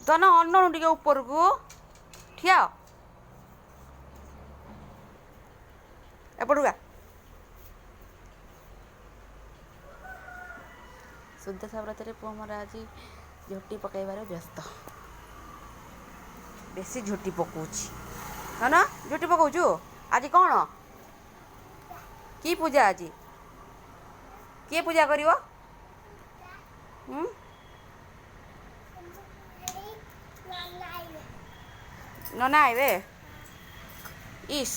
ଧନ ଅନଉନୁ ଟିକେ ଉପରକୁ ଠିଆ ଏପଟକୁ ଆ। ସୁଦଶା ବ୍ରତରେ ପୁଅ ମୋର ଆଜି ଝୋଟି ପକାଇବାରେ ବ୍ୟସ୍ତ, ବେଶୀ ଝୋଟି ପକାଉଛି। ଧନ ଝୋଟି ପକାଉଛୁ ଆଜି? କ'ଣ କି ପୂଜା ଆଜି? କିଏ ପୂଜା କରିବ? ନନା ଆଇବେ। ଇସ୍,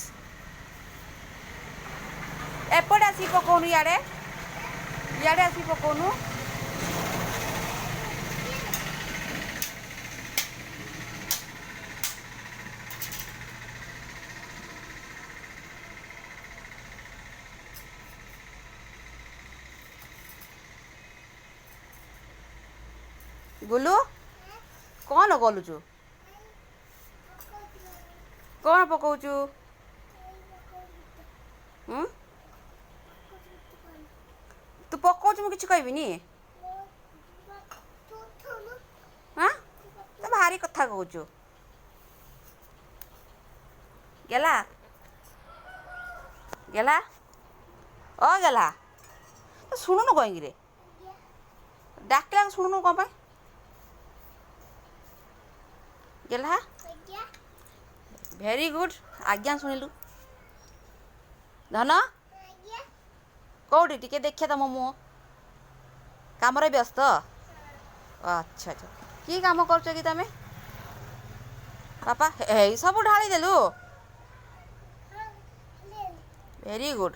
ଏପଟେ ଆସିକି ପକଉନୁ, ଇଆଡ଼େ ଇଆଡ଼େ ଆସିକି ପକଉନୁ। ଗୁଲୁ, କ'ଣ ଗଲୁଛୁ? କ'ଣ ପକଉଛୁ? ତୁ ପକଉଛୁ, ମୁଁ କିଛି କହିବିନି। ହଁ, ତ ଭାରି କଥା କହୁଛୁ। ଗେଲା ଗେଲା ଅ ଗେଲା, ତ ଶୁଣୁନୁ କାହିଁକି ରେ? ଡାକିଲା ଶୁଣୁନୁ କ'ଣ ପାଇଁ? ଗେଲା, ଭେରି ଗୁଡ୍। ଆଜ୍ଞା ଶୁଣିଲୁ। ଧନ କୋଉଠି? ଟିକେ ଦେଖିବା ତମ ମୁହଁ। କାମରେ ବ୍ୟସ୍ତ? ଆଚ୍ଛା ଆଚ୍ଛା, କି କାମ କରୁଛ କି ତମେ ବାପା? ଏଇ ସବୁ ଢାଳି ଦେଲୁ। Very good.